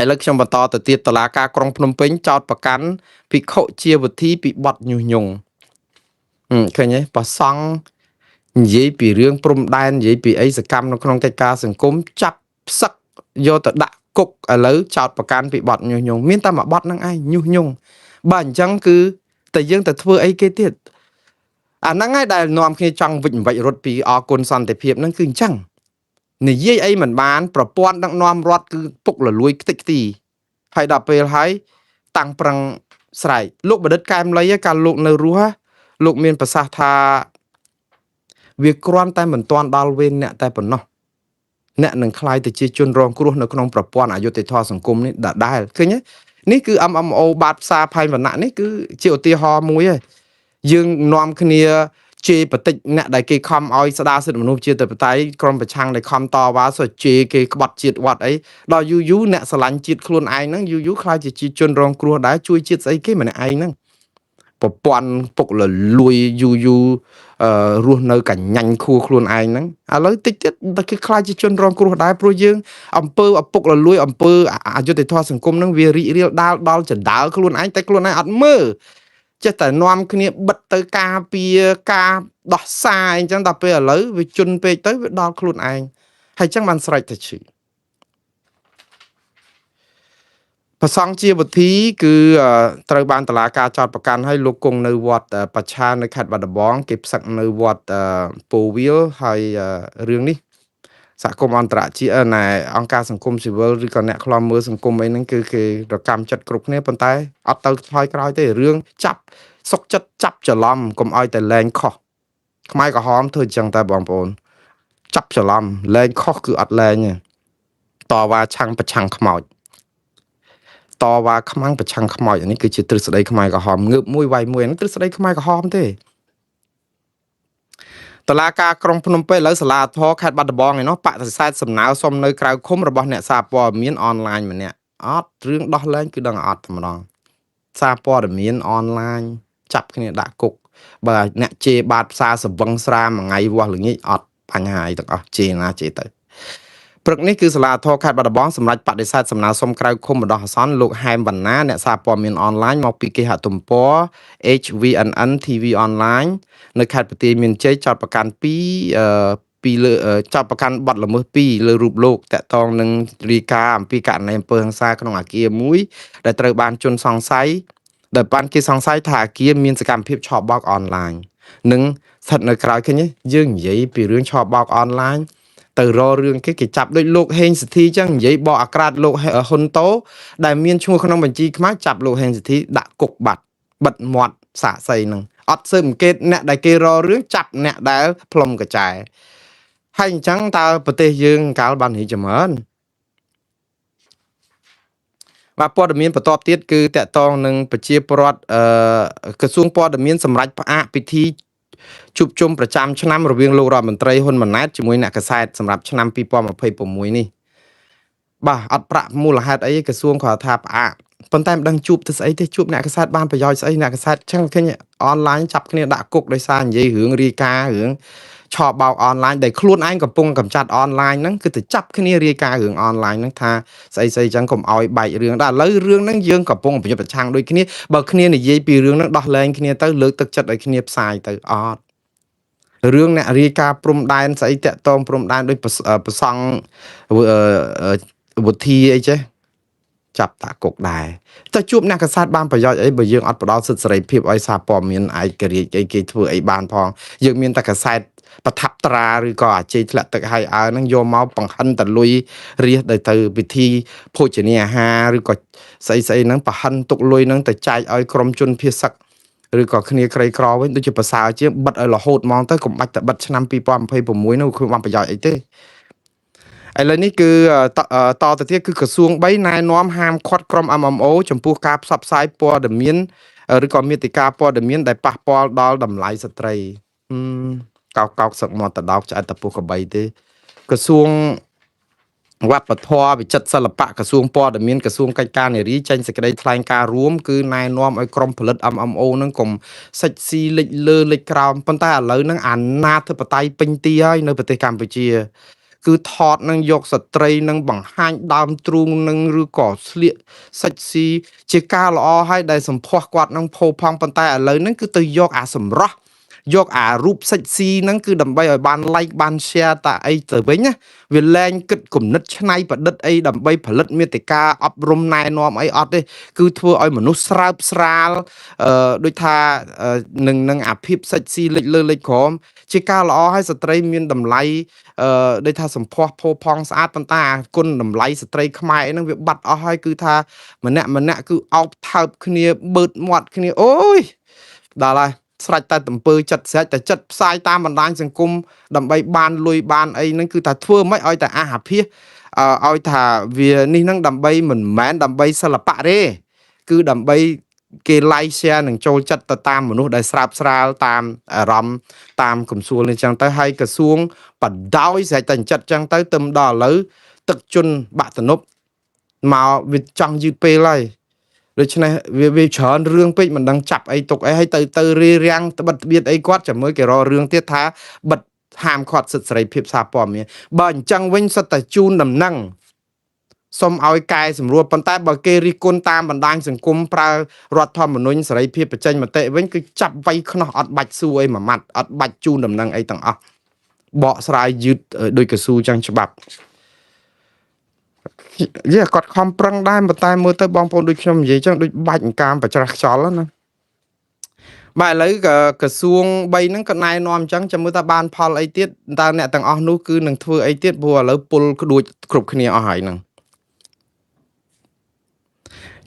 ឥឡូវខ្ញុំបន្តទៅទៀតតឡាការក្រុងភ្នំពេញចោតប្រកាន់ភិក្ខុជាវុធីពីបទញុះញង់ឃើញទេប្រសង់និយាយពីរឿងព្រំដែននិយាយពីអីសកម្មនៅក្នុងកិច្ចការសង្គមចាប់ផ្សឹកយកទៅដាក់គុកឥឡូវចោតប្រកាន់ពីបទញុះញង់មានតែមួយបទហ្នឹងឯងញុះញង់បើអញ្ចឹងគឺតែយើងទៅធ្វើអីគេទៀតអាហ្នឹងឯងដែលនាំគ្នាចង់វិច្ចវិចរត់ពីអគុណសន្តិភាពហ្នឹងគឺអញ្ចឹងនិយាយអីមិនបានប្រព័ន្ធដឹកនាំរដ្ឋគឺពុកលលួយខ្ទេចខ្ទីហើយដល់ពេលហើយតាំងប្រឹងស្រែកលោកបណ្ឌិតកែមលីកាលលោកនៅរស់លោកមានប្រសាសន៍ថាវាគ្រាន់តែមិនទាន់ដល់វេនអ្នកតែប៉ុណ្ណោះអ្នកនឹងក្លាយទៅជាជនរងគ្រោះនៅក្នុងប្រព័ន្ធអយុត្តិធម៌សង្គមនេះដដែលឃើញទេនេះគឺ MMO បាតផ្សារផែនវណ្ណៈនេះគឺជាឧទាហរណ៍មួយឯងយើងនាំគ្នាជេរបតិចអ្នកដែលគេខំឲ្យស្ដារសិទ្ធិមនុស្សជាតបតៃក្រុមប្រឆាំងដែលខំតវ៉ាសុជេរគេក្បត់ជាតិវត្តអីដល់យូរយូរអ្នកស្រឡាញ់ជាតិខ្លួនឯងហ្នឹងយូរយូរក្លាយជាជនរងគ្រោះដែរជួយជាតិស្អីគេម្នាក់ឯងហ្នឹងប្រព័ន្ធពុកលលួយយូរយូររស់នៅកញ្ញាញ់ខួរខ្លួនឯងហ្នឹងឥឡូវតិចទៀតគេខ្លាចជាជនរងគ្រោះដែរព្រោះយើងអំពើឪពុកលលួយអំពើអយុត្តិធម៌សង្គមហ្នឹងវារីករាលដាលដល់ចដើខ្លួនឯងតែខ្លួនឯងអត់មើលចេះតែនាំគ្នាបិទទៅការពារការដោះសារអញ្ចឹងដល់ពេលឥឡូវវាជន់ពេកទៅវាដល់ខ្លួនឯងហើយអញ្ចឹងបានស្រេចទៅឈឺប្រសង់ជាវុធីគឺត្រូវបានតឡាការចោតប្រកាន់ឲ្យលោកគង់នៅវត្តបច្ឆានៅខេត្តបាត់ដំបងគេផ្សឹកនៅវត្តពោវិលហើយរឿងនេះសហគមន៍អន្តរជាតិណែអង្គការសង្គមស៊ីវិលឬក៏អ្នកខ្លំមើលសង្គមអីហ្នឹងគឺគេរកម្មចិត្តគ្រប់គ្នាប៉ុន្តែអត់ទៅថយក្រោយទេរឿងចាប់សុកចិត្តចាប់ច្រឡំកុំឲ្យតែលែងខុសខ្មែរក្រហមធ្វើអញ្ចឹងតែបងប្អូនចាប់ច្រឡំលែងខុសគឺអត់លែងទេតវ៉ាឆាំងប្រឆាំងខ្មោចតវ៉ាខ្មាំងប្រឆាំងខ្មោចអានេះគឺជាទ្រឹស្ដីខ្មែរក្រហមងើបមួយវាយមួយអានេះទ្រឹស្ដីខ្មែរក្រហមទេតឡាការក្រុងភ្នំពេញឥឡូវសាលាធរខេត្តបាត់ដំបងឯណោះបដិសេធសំណើសុំនៅក្រៅឃុំរបស់អ្នកសារព័ត៌មានអនឡាញម្នាក់អត់រឿងដោះលែងគឺដឹងអត់តែម្ដងសារព័ត៌មានអនឡាញចាប់គ្នាដាក់គុកបើអ្នកជេរបាតផ្សារសវឹងស្រាមួយថ្ងៃវាស់ល្ងាចអត់បញ្ហាអីទាំងអស់ជេរណាជេរទៅព្រឹកនេះគឺសាលាធរខេត្តបាត់ដំបងសម្រាប់បដិសេធសំណើសុំក្រៅឃុំបណ្ដោះអាសន្នលោកហែមវណ្ណាអ្នកសារព័ត៌មានអនឡាញមកពីគេហទំព័រ HVNN TV Online នៅខេត្តបន្ទាយមានជ័យចោតប្រកាន់ពីលើចោតប្រកាន់បទល្មើស2លើរូបលោកតាក់ទងនឹងរាយការណ៍អំពីករណីអំពើហិង្សាក្នុងអគារមួយដែលត្រូវបានជនសង្ស័យដែលបានគេសង្ស័យថាអគារមានសកម្មភាពឆបោកអនឡាញនិងស្ថិតនៅក្រោយឃើញទេយើងនិយាយពីរឿងឆបោកអនឡាញទៅរករឿងគេគេចាប់ដូចលោកហេងសទ្ធីចឹងនិយាយបកអាក្រាតលោកហ៊ុនតូដែលមានឈ្មោះក្នុងបញ្ជីខ្មៅចាប់លោកហេងសទ្ធីដាក់គុកបាត់បិទមាត់សាកសីនឹងអត់ស៊ើបអង្កេតអ្នកដែលគេរករឿងចាប់អ្នកដែលផ្លុំកញ្ចែហើយអញ្ចឹងតើប្រទេសយើងកាលបានរីកចម្រើនបាទព័ត៌មានបន្តទៀតគឺតកតងនឹងប្រជាពលរដ្ឋក្រសួងព័ត៌មានសម្រាប់ផ្អាកពិធីជួបជុំប្រចាំឆ្នាំរវាងលោករដ្ឋមន្ត្រីហ៊ុនម៉ាណែតជាមួយអ្នកកាសែតសម្រាប់ឆ្នាំ2026នេះបាទអត់ប្រាក់មូលហេតុអីក្រសួងគាត់ថាផ្អាកប៉ុន្តែមិនដឹងជួបទៅស្អីទេជួបអ្នកកាសែតបានប្រយោជន៍ស្អីអ្នកកាសែតចឹងឃើញអនឡាញចាប់គ្នាដាក់គុកដោយសារនិយាយរឿងរាយការណ៍រឿងឆបោកអនឡាញដែលខ្លួនឯងកំពុងកម្ចាត់អនឡាញហ្នឹងគឺទៅចាប់គ្នារាយការណ៍រឿងអនឡាញហ្នឹងថាស្អីស្អីចឹងកុំឲ្យបែករឿងដែរឥឡូវរឿងហ្នឹងយើងកំពុងប្រយុទ្ធប្រឆាំងដូចគ្នាបើគ្នានិយាយពីរឿងហ្នឹងដោះលែងគ្នាទៅលើកទឹកចិត្តឲ្យគ្នាផ្សាយទៅអត់រឿងអ្នករាយការណ៍ព្រំដែនស្អីតាក់តងព្រំដែនដូចប្រសង់វុធាអីចេះចាប់តាគុកដែរតែជួបអ្នកកាសែតបានប្រយោជន៍អីបើយើងអត់ផ្ដល់សិទ្ធិសេរីភាពឲ្យសារព័ត៌មានឯករាជ្យអីគេធ្វើអីបានផងយើងមានតែកាសែតប្រថាប់ត្រាឬក៏អាជ័យធ្លាក់ទឹកហើយអើហ្នឹងយកមកបង្ហិនតលុយរះទៅពិធីភោជនីយអាហារឬក៏ស្អីស្អីហ្នឹងបង្ហិនទុកលុយហ្នឹងទៅចែកឲ្យក្រុមជនភៀសសឹកឬក៏គ្នាក្រីក្រវិញដូចជាប្រសើរជាងបិទឲ្យរហូតហ្មងទៅកុំបាច់តែបិទឆ្នាំ2026នោះគ្មានបានប្រយោជន៍អីទេឥឡូវនេះគឺតទៅទៀតគឺក្រសួង3ណែនាំហាមឃាត់ក្រុម MMO ចំពោះការផ្សព្វផ្សាយព័ត៌មានឬក៏មាតិកាព័ត៌មានដែលប៉ះពាល់ដល់តម្លៃស្ត្រីកោកកោកសឹកមាត់តដោកឆ្អែតតពុះកបីទេក្រសួងវប្បធម៌វិចិត្រសិល្បៈក្រសួងព័ត៌មានក្រសួងកិច្ចការនារីចេញសេចក្តីថ្លែងការណ៍រួមគឺណែនាំឲ្យក្រុមផលិត MMO នឹងកុំសិចស៊ីលិចលើលិចក្រោមប៉ុន្តែឥឡូវហ្នឹងអាណាធិបតេយ្យពេញទីហើយនៅប្រទេសកម្ពុជា គឺថតនឹងយកស្ត្រីនឹងបង្ហាញដើមទ្រូងនឹងឬក៏ស្លៀកសាច់ស៊ីជាការល្អហើយដែលសម្ផស្សគាត់នឹងផោផង់ប៉ុន្តែឥឡូវហ្នឹងគឺទៅយកអាសម្រស់យកអារូបសាច់ស៊ីហ្នឹងគឺដើម្បីឲ្យបាន like បាន share តាអីទៅវិញណាវាលែងគិតគំនិតច្នៃប្រឌិតអីដើម្បីផលិតមាតិកាអប់រំណែនាំអីអត់ទេគឺធ្វើឲ្យមនុស្សស្រើបស្រាលអឺដូចថានឹងនឹងអាភិបសាច់ស៊ីលិចលើលិចក្រោមជាការល្អឲ្យស្ត្រីមានតម្លៃអឺដូចថាសម្ផស្សផូរផង់ស្អាតប៉ុន្តែអាគុណតម្លៃស្ត្រីខ្មែរហ្នឹងវាបាត់អស់ហើយគឺថាម្នាក់ម្នាក់គឺអោបថើបគ្នាបឺតមាត់គ្នាអូយដល់ហើយស្រេចតែតំពើចិត្តស្រេចតែចិត្តផ្សាយតាមបណ្ដាញសង្គមដើម្បីបានលុយបានអីហ្នឹងគឺថាធ្វើមិនឲ្យតែអាហាភាសឲ្យថាវានេះហ្នឹងដើម្បីមិនមែនដើម្បីសិល្បៈទេគឺដើម្បីគេ like share និងចូលចិត្តទៅតាមមនុស្សដែលស្រាបស្រាលតាមអារម្មណ៍តាមកំសួលនេះចឹងទៅហើយក្រសួងបដោយស្រេចតែចិត្តចឹងទៅទៅដល់ឥឡូវទឹកជន់បាក់ទំនប់មកវាចង់យឺតពេលហើយដូច្នេះវាវាច្រើនរឿងពេកមិនដឹងចាប់អីទុកអីហើយទៅទៅរៀបរៀងត្បិតត្បៀតអីគាត់ចាំមើលគេរករឿងទៀតថាបិទហាមឃាត់សិទ្ធិសេរីភាពសារព័ត៌មានបើអញ្ចឹងវិញសិតតែជូនដំណឹងសូមឲ្យកែសម្រួលប៉ុន្តែបើគេរិះគន់តាមបណ្ដាញសង្គមប្រើរដ្ឋធម្មនុញ្ញសេរីភាពបញ្ចេញមតិវិញគឺចាប់វៃខ្នោះអត់បាច់សួរអីមួយម៉ាត់អត់បាច់ជូនដំណឹងអីទាំងអស់បកស្រាយយឺតដោយកស៊ូចឹងច្បាប់យេគាត់ខំប្រឹងដែរប៉ុន្តែមើលទៅបងប្អូនដូចខ្ញុំនិយាយចឹងដូចបាច់អង្កាមប្រច្រាស់ខ្យល់ណាបាទឥឡូវក្រសួង3ហ្នឹងក៏ណែនាំអញ្ចឹងចាំមើលថាបានផលអីទៀតតើអ្នកទាំងអស់នោះគឺនឹងធ្វើអីទៀតព្រោះឥឡូវពុលក្ដួចគ្រប់គ្នាអស់ហើយហ្នឹង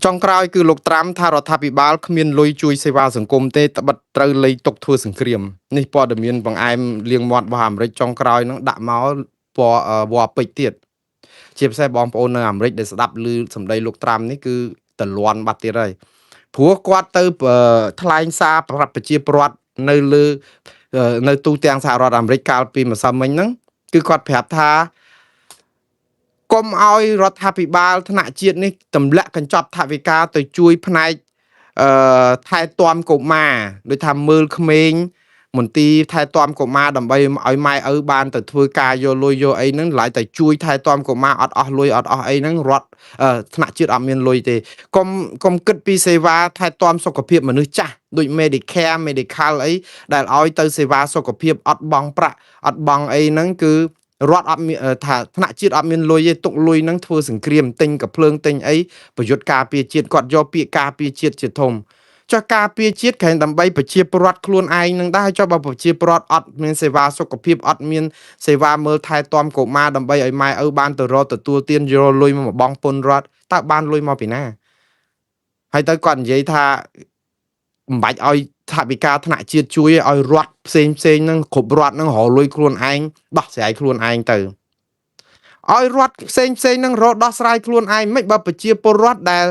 ចុងក្រោយគឺលោកត្រាំថារដ្ឋាភិបាលគ្មានលុយជួយសេវាសង្គមទេត្បិតត្រូវលៃទុកធ្វើសង្គ្រាមនេះព័ត៌មានបង្អែមលៀងមាត់របស់អាមេរិកចុងក្រោយហ្នឹងដាក់មកពណ៌វ៉ាពេជ្រទៀតជាពិសេសបងប្អូននៅអាមេរិកដែលស្ដាប់ឮសម្ដីលោកត្រាំនេះគឺតលន់បាត់ទៀតហើយព្រោះគាត់ទៅថ្លែងសារប្រាប់ប្រជាពលរដ្ឋនៅលើនៅទូទាំងសហរដ្ឋអាមេរិកកាលពីម្សិលមិញហ្នឹងគឺគាត់ប្រាប់ថាកុំឲ្យរដ្ឋាភិបាលថ្នាក់ជាតិនេះទម្លាក់កញ្ចប់ថវិកាទៅជួយផ្នែកអឺថែទាំកុមារដូចថាមើលក្មេងមន្ទីរថែទាំកុមារដើម្បីឲ្យម៉ែឪបានទៅធ្វើការយកលុយយកអីហ្នឹងឡើយតែជួយថែទាំកុមារអត់អស់លុយអត់អស់អីហ្នឹងរដ្ឋថ្នាក់ជាតិអត់មានលុយទេកុំកុំគិតពីសេវាថែទាំសុខភាពមនុស្សចាស់ដូច Medicare Medical អីដែលឲ្យទៅសេវាសុខភាពអត់បង់ប្រាក់អត់បង់អីហ្នឹងគឺរដ្ឋអត់មានថាថ្នាក់ជាតិអត់មានលុយទេទុកលុយហ្នឹងធ្វើសង្គ្រាមទិញកភ្លើងទិញអីប្រយុទ្ធការពារជាតិគាត់យកពាក្យការពារជាតិជាធំចុះការពារជាតិក្រែងដើម្បីប្រជាពលរដ្ឋខ្លួនឯងនឹងដែរចុះបើប្រជាពលរដ្ឋអត់មានសេវាសុខភាពអត់មានសេវាមើលថែទាំកុមារដើម្បីឲ្យម៉ែឪបានទៅរកទទួលទានយកលុយមកបង់ពន្ធរដ្ឋតើបានលុយមកពីណាហើយទៅគាត់និយាយថាមិនបាច់ឲ្យថវិកាថ្នាក់ជាតិជួយឲ្យរដ្ឋផ្សេងផ្សេងហ្នឹងគ្រប់រដ្ឋហ្នឹងរកលុយខ្លួនឯងដោះស្រាយខ្លួនឯងទៅឲ្យរដ្ឋផ្សេងផ្សេងហ្នឹងរកដោះស្រាយខ្លួនឯងមិនបើប្រជាពលរដ្ឋដែល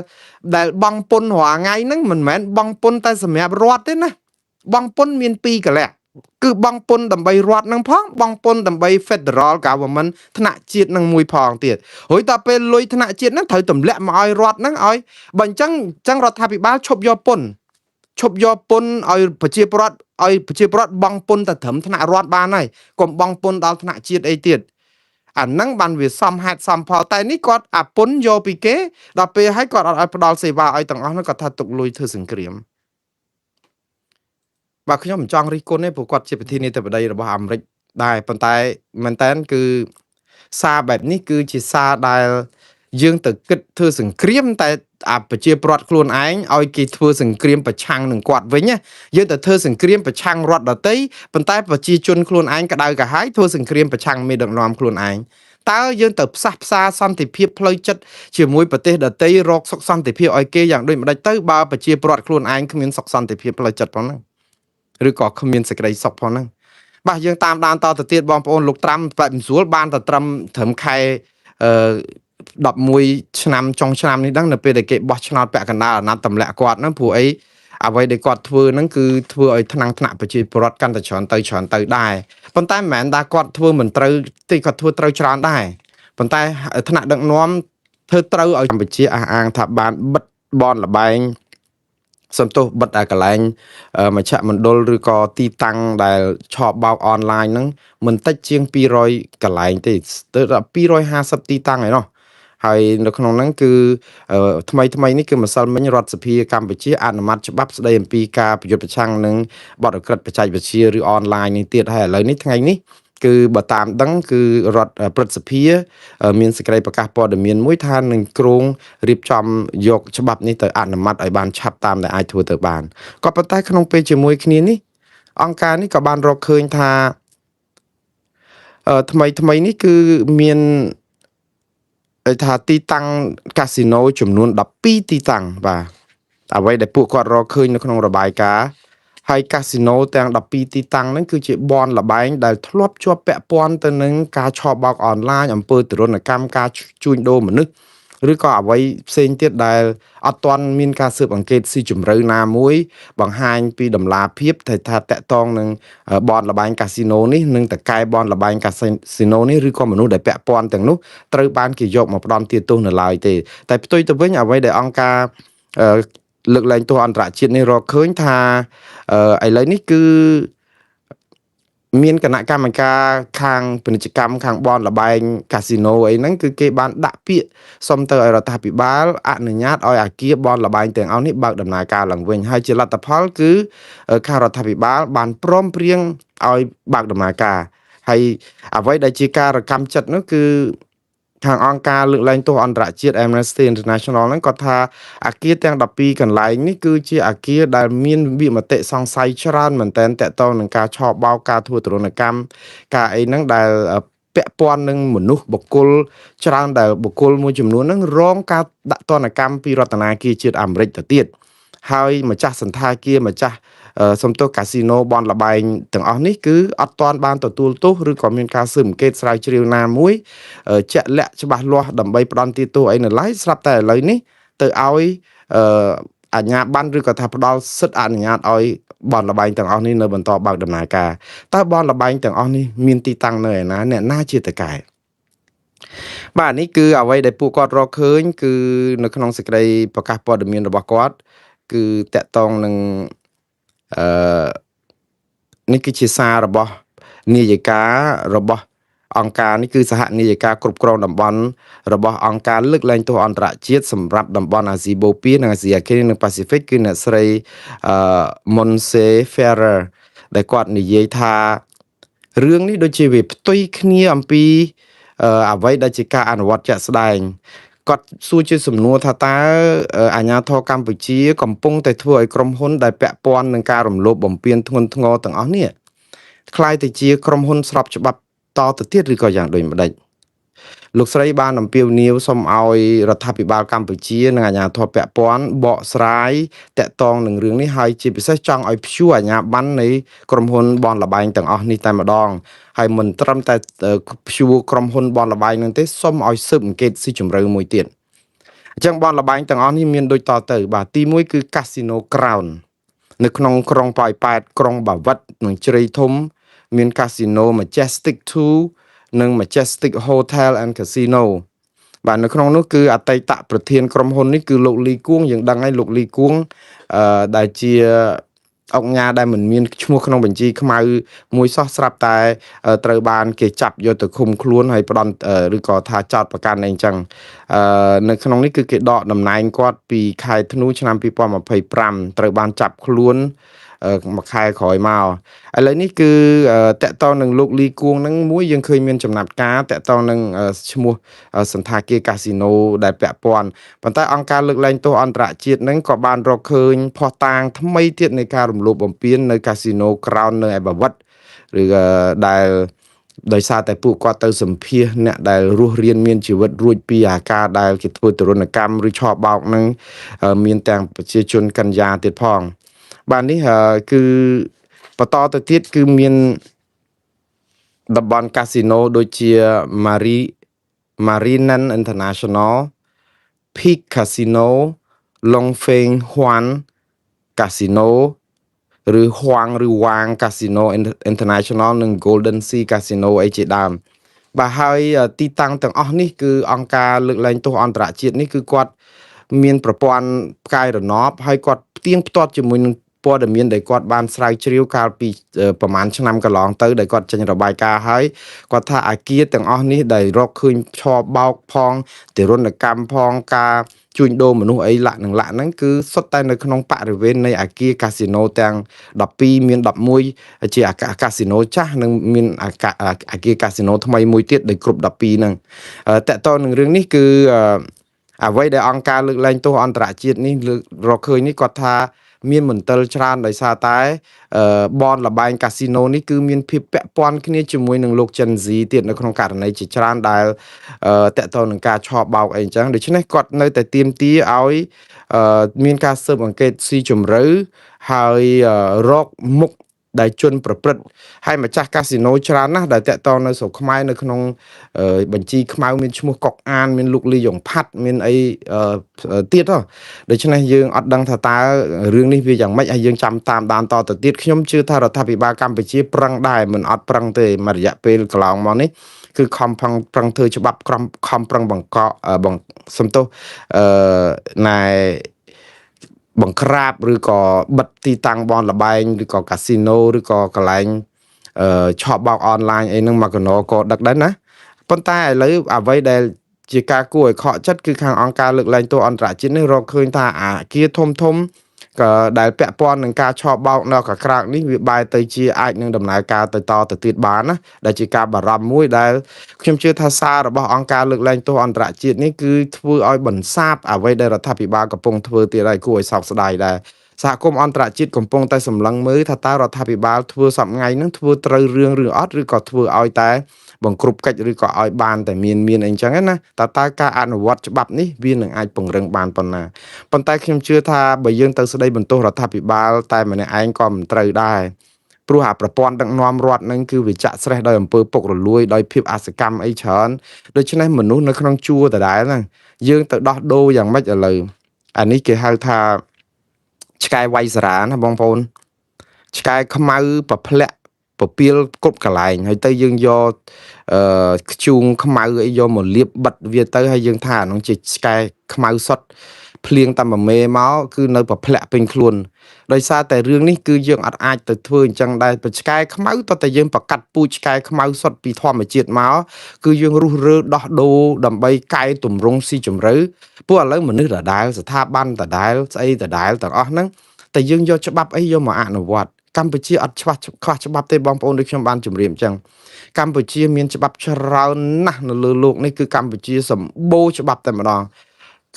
ដែលបង់ពន្ធរាល់ថ្ងៃហ្នឹងមិនមែនបង់ពន្ធតែសម្រាប់រដ្ឋទេណាបង់ពន្ធមានពីរកលៈគឺបង់ពន្ធដើម្បីរដ្ឋហ្នឹងផងបង់ពន្ធដើម្បី Federal Government ថ្នាក់ជាតិហ្នឹងមួយផងទៀតរួចដល់ពេលលុយថ្នាក់ជាតិហ្នឹងត្រូវទម្លាក់មកឲ្យរដ្ឋហ្នឹងឲ្យបើអញ្ចឹងអញ្ចឹងរដ្ឋាភិបាលឈប់យកពន្ធឈប់យកពន្ធឲ្យប្រជាពលរដ្ឋឲ្យប្រជាពលរដ្ឋបង់ពន្ធតែត្រឹមថ្នាក់រដ្ឋបានហើយកុំបង់ពន្ធដល់ថ្នាក់ជាតិអីទៀតអាហ្នឹងបានវាសមហេតុសមផលតែនេះគាត់អាពន្ធយកពីគេដល់ពេលឲ្យគាត់អត់ឲ្យផ្ដល់សេវាឲ្យទាំងអស់ហ្នឹងគាត់ថាទុកលុយធ្វើសង្គ្រាមបាទខ្ញុំមិនចង់រិះគន់ទេព្រោះគាត់ជាប្រធានាធិបតីរបស់អាមេរិកដែរប៉ុន្តែមែនតើគឺសារបែបនេះគឺជាសារដែលយើងទៅគិតធ្វើសង្គ្រាមតែអាប្រជាប្រដ្ឋខ្លួនឯងឲ្យគេធ្វើសង្គ្រាមប្រឆាំងនឹងគាត់វិញណាយើងទៅធ្វើសង្គ្រាមប្រឆាំងរដ្ឋដទៃប៉ុន្តែប្រជាជនខ្លួនឯងក្តៅក្រហាយធ្វើសង្គ្រាមប្រឆាំងមេដឹកនាំខ្លួនឯងតើយើងទៅផ្សះផ្សាសន្តិភាពផ្លូវចិត្តជាមួយប្រទេសដទៃរកសុខសន្តិភាពឲ្យគេយ៉ាងដូចម្ដេចទៅបើប្រជាប្រដ្ឋខ្លួនឯងគ្មានសុខសន្តិភាពផ្លូវចិត្តផងហ្នឹងឬក៏គ្មានសេចក្តីសុខផងហ្នឹងបាទយើងតាមដានតទៅទៀតបងប្អូនលោកត្រាំបែបមិនស្រួលបានតែត្រឹមត្រឹមខែអឺ11ឆ្នាំចុងឆ្នាំនេះដឹងនៅពេលដែលគេបោះឆ្នោតពាក់កណ្ដាលអាណត្តិទម្លាក់គាត់ហ្នឹងព្រោះអីអ្វីដែលគាត់ធ្វើហ្នឹងគឺធ្វើឲ្យថ្នាំងថ្នាក់ប្រជាពលរដ្ឋកាន់តែច្រើនទៅច្រើនទៅដែរប៉ុន្តែមិនមែនថាគាត់ធ្វើមិនត្រូវទេគាត់ធ្វើត្រូវច្រើនដែរប៉ុន្តែថ្នាក់ដឹកនាំធ្វើត្រូវឲ្យកម្ពុជាអះអាងថាបានបិទបនលបែង សំទោសបិទអាកន្លែងមជ្ឈមណ្ឌលឬក៏ទីតាំងដែលឆបបោកអនឡាញហ្នឹងមិនតិចជាង200កន្លែងទេទៅដល់250ទីតាំងឯណោះហើយនៅក្នុងហ្នឹងគឺថ្មីថ្មីនេះគឺម្សិលមិញរដ្ឋសភាកម្ពុជាអនុម័តច្បាប់ស្តីអំពីការប្រយុទ្ធប្រឆាំងនឹងបទឧក្រិដ្ឋបច្ចេកវិទ្យាឬអនឡាញនេះទៀតហើយឥឡូវនេះថ្ងៃនេះគឺបើតាមដឹងគឺរដ្ឋព្រឹទ្ធសភាមានសេចក្តីប្រកាសព័ត៌មានមួយថានឹងគ្រោងរៀបចំយកច្បាប់នេះទៅអនុម័តឲ្យបានឆាប់តាមដែលអាចធ្វើទៅបានក៏ប៉ុន្តែក្នុងពេលជាមួយគ្នានេះអង្គការនេះក៏បានរកឃើញថាថ្មីថ្មីនេះគឺមានថាទីតាំងកាស៊ីណូចំនួន12ទីតាំងបាទអ្វីដែលពួកគាត់រកឃើញនៅក្នុងរបាយការណ៍ហើយកាស៊ីណូទាំង12ទីតាំងហ្នឹងគឺជាបនល្បែងដែលធ្លាប់ជាប់ពាក់ព័ន្ធទៅនឹងការឆបោកអនឡាញអំពើទារុណកម្មការជួញដូរមនុស្សឬក៏អ្វីផ្សេងទៀតដែលអត់ទាន់មានការស៊ើបអង្កេតស៊ីជម្រៅណាមួយបង្ហាញពីតម្លាភាពថាថាតកតងនឹងបនល្បែងកាស៊ីណូនេះនិងតកែបនល្បែងកាស៊ីណូនេះឬក៏មនុស្សដែលពាក់ព័ន្ធទាំងនោះត្រូវបានគេយកមកផ្ដន្ទាទោសនៅឡើយទេតែផ្ទុយទៅវិញអ្វីដែលអង្គការលើកលែងទោសអន្តរជាតិនេះរកឃើញថាឥឡូវនេះគឺមានគណៈកម្មការខាងពាណិជ្ជកម្មខាងបនល្បែងកាស៊ីណូអីហ្នឹងគឺគេបានដាក់ពាក្យសុំទៅឲ្យរដ្ឋាភិបាលអនុញ្ញាតឲ្យអាគារបនល្បែងទាំងអស់នេះបើកដំណើរការឡើងវិញហើយជាលទ្ធផលគឺខាងរដ្ឋាភិបាលបានព្រមព្រៀងឲ្យបើកដំណើរការហើយអ្វីដែលជាការរកម្មចិត្តនោះគឺខាងអង្គការលើកលែងទោសអន្តរជាតិ Amnesty International ហ្នឹងគាត់ថាអាគារទាំង12កន្លែងនេះគឺជាអាគារដែលមានវិមតិសង្ស័យច្រើនមែនទែនតកតងនឹងការឆបោកការធ្វើទរណកម្មការអីហ្នឹងដែលពាក់ព័ន្ធនឹងមនុស្សបុគ្គលច្រើនដែលបុគ្គលមួយចំនួនហ្នឹងរងការដាក់ទណ្ឌកម្មពីរដ្ឋាភិបាលជាតិអាមេរិកទៅទៀតហើយម្ចាស់សន្តាគារម្ចាស់សំទោសកាស៊ីណូបនលបែងទាំងអស់នេះគឺអត់ទាន់បានទទួលទោសឬក៏មានការស៊ើបអង្កេតស្រាវជ្រាវណាមួយជាក់លាក់ច្បាស់លាស់ដើម្បីផ្ដន្ទាទោសអីនៅឡើយស្រាប់តែឥឡូវនេះទៅឲ្យអាជ្ញាប័ណ្ណឬក៏ថាផ្ដល់សិទ្ធិអនុញ្ញាតឲ្យបនលបែងទាំងអស់នេះនៅបន្តបើកដំណើរការតើបនលបែងទាំងអស់នេះមានទីតាំងនៅឯណាអ្នកណាជាតកែបាទនេះគឺអ្វីដែលពួកគាត់រកឃើញគឺនៅក្នុងសេចក្តីប្រកាសព័ត៌មានរបស់គាត់គឺតកតងនឹងអឺនេះគឺជាសាររបស់នាយិការបស់អង្គការនេះគឺសហនាយិកាគ្រប់គ្រងតំបន់របស់អង្គការលើកលែងទោសអន្តរជាតិសម្រាប់តំបន់អាស៊ីបូព៌ានិងអាស៊ីអាគ្នេយ៍និងប៉ាស៊ីហ្វិកគឺអ្នកស្រី Montse Ferrer ដែលគាត់និយាយថារឿងនេះដូចជាវាផ្ទុយគ្នាអំពីអ្វីដែលជាការអនុវត្តជាក់ស្ដែងគាត់សួរជាសំណួរថាតើអាជ្ញាធរកម្ពុជាកំពុងតែធ្វើឲ្យក្រុមហ៊ុនដែលពាក់ព័ន្ធនឹងការរំលោភបំពានធ្ងន់ធ្ងរទាំងអស់នេះក្លាយទៅជាក្រុមហ៊ុនស្របច្បាប់តទៅទៀតឬក៏យ៉ាងដូចម្ដេចលោកស្រីបានអំពាវនាវសូមឲ្យរដ្ឋាភិបាលកម្ពុជានិងអាជ្ញាធរពាក់ព័ន្ធបកស្រាយតាក់ទងនឹងរឿងនេះហើយជាពិសេសចង់ឲ្យព្យួរអាជ្ញាប័ណ្ណនៃក្រុមហ៊ុនបនលបែងទាំងអស់នេះតែម្ដងហើយមិនត្រឹមតែព្យួរក្រុមហ៊ុនបនលបែងនឹងទេសូមឲ្យស៊ើបអង្កេតស៊ីជម្រៅមួយទៀតអញ្ចឹងបនលបែងទាំងអស់នេះមានដូចតទៅបាទទី1គឺ Casino Crown នៅក្នុងក្រុងប៉ោយប៉ែតក្រុងបាវិតនិងជ្រៃធំមាន Casino Majestic 2និង Majestic Hotel and Casino បាទនៅក្នុងនោះគឺអតីតប្រធានក្រុមហ៊ុននេះគឺលោកលីគួងយើងដឹងហើយលោកលីគួងអឺដែលជាអង្គញាដែលមិនមានឈ្មោះក្នុងបញ្ជីខ្មៅមួយសោះស្រាប់តែត្រូវបានគេចាប់យកទៅឃុំខ្លួនហើយផ្ដន់ឬក៏ថាចោតប្រកាន់អីចឹងអឺនៅក្នុងនេះគឺគេដកតំណែងគាត់ពីខែធ្នូឆ្នាំ2025ត្រូវបានចាប់ខ្លួនមួយខែក្រោយមកឥឡូវនេះគឺតកតងនឹងលោកលីគួងនឹងមួយយើងឃើញមានចំណាត់ការតកតងនឹងឈ្មោះសន្តាគារកាស៊ីណូដែលពាក់ព័ន្ធប៉ុន្តែអង្គការលើកលែងទោសអន្តរជាតិនឹងក៏បានរកឃើញភស្តុតាងថ្មីទៀតនៃការរំលោភបំពាននៅកាស៊ីណូក្រោននៅឯបាវិតឬដែលដោយសារតែពួកគាត់ទៅសម្ភាសអ្នកដែលរស់រានមានជីវិតរួចពីអាការដែលគេធ្វើទរណកម្មឬឆបោកនឹងមានទាំងប្រជាជនកញ្ញាទៀតផងបាទនេះគឺបន្តទៅទៀតគឺមានតំបន់កាស៊ីណូដូចជា Marinan International Peak Casino Longfeng Huan Casino ឬ Huang ឬ Wang Casino International និង Golden Sea Casino អីជាដើមបាទហើយទីតាំងទាំងអស់នេះគឺអង្គការលើកលែងទោសអន្តរជាតិនេះគឺគាត់ មានប្រព័ន្ធផ្កាយរណបហើយគាត់ផ្ទៀងផ្ទាត់ជាមួយនឹងព័ត៌មានដែលគាត់បានស្រាវជ្រាវកាលពីប្រហែលឆ្នាំកន្លងទៅដែលគាត់ចេញរបាយការណ៍ហើយគាត់ថាអាគារទាំងអស់នេះដែលរកឃើញឆបោកផងទរណកម្មផងការជួញដូរមនុស្សអីលាក់នឹងលាក់ហ្នឹងគឺសុទ្ធតែនៅក្នុងបរិវេណនៃអាគារកាស៊ីណូទាំង12មាន11ជាកាស៊ីណូចាស់និងមានអាគារកាស៊ីណូថ្មីមួយទៀតដែលគ្រប់12ហ្នឹងតកតនឹងរឿងនេះគឺអ្វីដែលអង្គការលើកលែងទោសអន្តរជាតិនេះលើករកឃើញនេះគាត់ថាមានមន្ទិលច្រើនដោយសារតែបនលបែងកាស៊ីណូនេះគឺមានភាពពាក់ព័ន្ធគ្នាជាមួយនឹងលោក Gen Z ទៀតនៅក្នុងករណីជាច្រើនដែលតកតនឹងការឆបោកអីអញ្ចឹងដូច្នេះគាត់នៅតែទាមទារឲ្យមានការស៊ើបអង្កេតស៊ីជម្រៅហើយរកមុខដែលជនប្រព្រឹត្តហើយម្ចាស់កាស៊ីណូច្រើនណាស់ដែលតាក់ទងនៅស្រុកខ្មែរនៅក្នុងបញ្ជីខ្មៅមានឈ្មោះកុកអានមានលោកលីយ៉ុងផាត់មានអីទៀតហ៎ដូច្នេះយើងអត់ដឹងថាតើរឿងនេះវាយ៉ាងម៉េចហើយយើងចាំតាមដានតទៅទៀតខ្ញុំជឿថារដ្ឋាភិបាលកម្ពុជាប្រឹងដែរមិនអត់ប្រឹងទេមួយរយៈពេលកន្លងមកនេះគឺខំប្រឹងប្រឹងធ្វើច្បាប់ក្រមខំប្រឹងបង្កបង្សំទោសអឺណែបង្ក្រាបឬក៏បិទទីតាំងបនលបែងឬក៏កាស៊ីណូឬក៏កន្លែងអឺឆក់បោកអនឡាញអីហ្នឹងមកកណោក៏ដឹកដែរណាប៉ុន្តែឥឡូវអ្វីដែលជាការគួរឲ្យខកចិត្តគឺខាងអង្គការលើកលែងទោសអន្តរជាតិនេះរកឃើញថាអាគារធំធំក៏ដែលពាក់ព័ន្ធនឹងការឆបោកនៅកក្រាកនេះវាបែរទៅជាអាចនឹងដំណើរការទៅតទៅទៀតបានណាដែលជាការបារម្ភមួយដែលខ្ញុំជឿថាសាររបស់អង្គការលើកលែងទោសអន្តរជាតិនេះគឺធ្វើឲ្យបន្សាបអ្វីដែលរដ្ឋាភិបាលកំពុងធ្វើទៀតហើយគួរឲ្យសោកស្ដាយដែរសហគមន៍អន្តរជាតិកំពុងតែសម្លឹងមើលថាតើរដ្ឋាភិបាលធ្វើសប្ងៃហ្នឹងធ្វើត្រូវរឿងឬអត់ឬក៏ធ្វើឲ្យតែបង្ក្រប់កិច្ចឬក៏ឲ្យបានតែមានមានអីចឹងណាតើតើការអនុវត្តច្បាប់នេះវានឹងអាចពង្រឹងបានប៉ុណ្ណាប៉ុន្តែខ្ញុំជឿថាបើយើងទៅស្ដីបន្ទោសរដ្ឋាភិបាលតែម្នាក់ឯងក៏មិនត្រូវដែរព្រោះអាប្រព័ន្ធដឹកនាំរដ្ឋនឹងគឺវាចាក់ស្រេះដោយអំពើពុករលួយដោយភាពអសកម្មអីច្រើនដូច្នេះមនុស្សនៅក្នុងជួរដដែលហ្នឹងយើងទៅដោះដូរយ៉ាងម៉េចឥឡូវអានេះគេហៅថាឆ្កែវៃសារ៉ាណាបងប្អូនឆ្កែខ្មៅប្រផ្លាក់ពពាលគ្រប់កន្លែងហើយទៅយើងយកអឺខ្ជូងខ្មៅអីយកមកលាបបិទវាទៅហើយយើងថាអានោះជាឆ្កែខ្មៅសុទ្ធភ្លៀងតាមមួយមេមកគឺនៅប្រផ្លាក់ពេញខ្លួនដោយសារតែរឿងនេះគឺយើងអត់អាចទៅធ្វើអញ្ចឹងដែរឆ្កែខ្មៅតើតែយើងប្រកាត់ពូជឆ្កែខ្មៅសុទ្ធពីធម្មជាតិមកគឺយើងរុះរើដោះដូរដើម្បីកែតម្រង់ស៊ីជម្រៅពួកឥឡូវមនុស្សដដែលស្ថាប័នដដែលស្អីដដែលទាំងអស់ហ្នឹងតែយើងយកច្បាប់អីយកមកអនុវត្តកម្ពុជាអត់ច្បាស់ខ្វះច្បាប់ទេបងប្អូនដូចខ្ញុំបានជម្រាបអញ្ចឹងកម្ពុជាមានច្បាប់ច្រើនណាស់នៅលើโลกនេះគឺកម្ពុជាសម្បូរច្បាប់តែម្ដង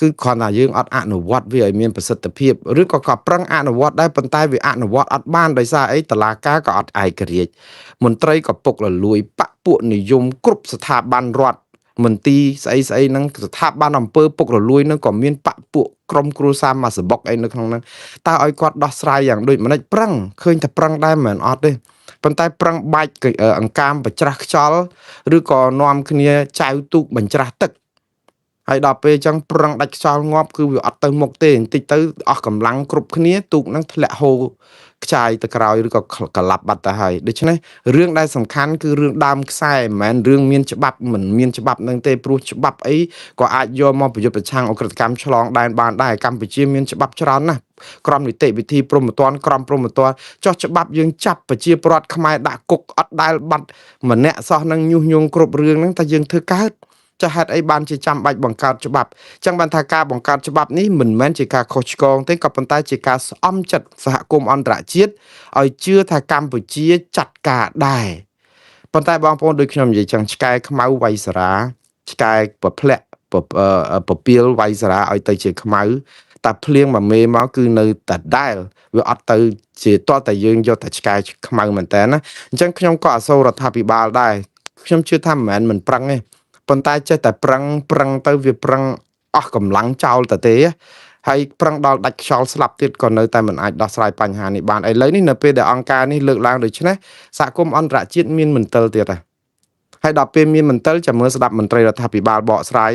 គឺគ្រាន់តែយើងអត់អនុវត្តវាឲ្យមានប្រសិទ្ធភាពឬក៏ក៏ប្រឹងអនុវត្តដែរប៉ុន្តែវាអនុវត្តអត់បានដោយសារអីតឡាការក៏អត់ឯករាជ្យមន្ត្រីក៏ពុករលួយបពពួកនិយមគ្រប់ស្ថាប័នរដ្ឋមន្ទីរស្អីស្អីហ្នឹងស្ថាប័នអំពើពុករលួយហ្នឹងក៏មានបពពួកក្រុមគ្រួសារមួយសបុកអីនៅក្នុងហ្នឹងតើឲ្យគាត់ដោះស្រាយយ៉ាងដូចម្ដេចប្រឹងឃើញតែប្រឹងដែរមិនមែនអត់ទេប៉ុន្តែប្រឹងបាច់អង្កាមបច្រាស់ខ្យល់ឬក៏នាំគ្នាចៅទូកបញ្ច្រាស់ទឹកហើយដល់ពេលអញ្ចឹងប្រឹងដាច់ខ្យល់ងាប់គឺវាអត់ទៅមុខទេបន្តិចទៅអស់កម្លាំងគ្រប់គ្នាទូកហ្នឹងធ្លាក់ហូរខ្ចាយទៅក្រោយឬក៏ក្លាប់បាត់ទៅហើយដូច្នេះរឿងដែលសំខាន់គឺរឿងដើមខ្សែមិនមែនរឿងមានច្បាប់មិនមានច្បាប់នឹងទេព្រោះច្បាប់អីក៏អាចយកមកប្រយុទ្ធប្រឆាំងឧក្រិដ្ឋកម្មឆ្លងដែនបានដែរកម្ពុជាមានច្បាប់ច្រើនណាស់ក្រមនីតិវិធីព្រហ្មទណ្ឌក្រមព្រហ្មទណ្ឌចោះច្បាប់យើងចាប់ប្រជាពលរដ្ឋខ្មែរដាក់គុកអត់ដែលបាត់ម្នាក់សោះនឹងញុះញង់គ្រប់រឿងហ្នឹងតែយើងធ្វើកើតចាហេតុអីបានជាចាំបាច់បង្កើតច្បាប់ចឹងបានថាការបង្កើតច្បាប់នេះមិនមែនជាការខុសឆ្គងទេក៏ប៉ុន្តែជាការស្អំចិត្តសហគមន៍អន្តរជាតិឲ្យជឿថាកម្ពុជាចាត់ការដែរប៉ុន្តែបងប្អូនដូចខ្ញុំនិយាយចឹងឆ្កែខ្មៅវៃសារ៉ាឆ្កែប្រផ្លាក់ពពាលវៃសារ៉ាឲ្យទៅជាខ្មៅតែភ្លៀងមួយមេមកគឺនៅតែដែលវាអត់ទៅជាតតែយើងយកតែឆ្កែខ្មៅមែនតើណាអញ្ចឹងខ្ញុំក៏អសូររដ្ឋាភិបាលដែរខ្ញុំជឿថាមិនមែនមិនប្រឹងទេប៉ុន្តែចេះតែប្រឹងប្រឹងទៅវាប្រឹងអស់កម្លាំងចោលទៅទេហើយប្រឹងដល់ដាច់ខ្យល់ស្លាប់ទៀតក៏នៅតែមិនអាចដោះស្រាយបញ្ហានេះបានឥឡូវនេះនៅពេលដែលអង្គការនេះលើកឡើងដូច្នេះសហគមន៍អន្តរជាតិមានមន្ទិលទៀតហើយហើយដល់ពេលមានមន្ទិលចាំមើលស្ដាប់មន្ត្រីរដ្ឋាភិបាលបកស្រាយ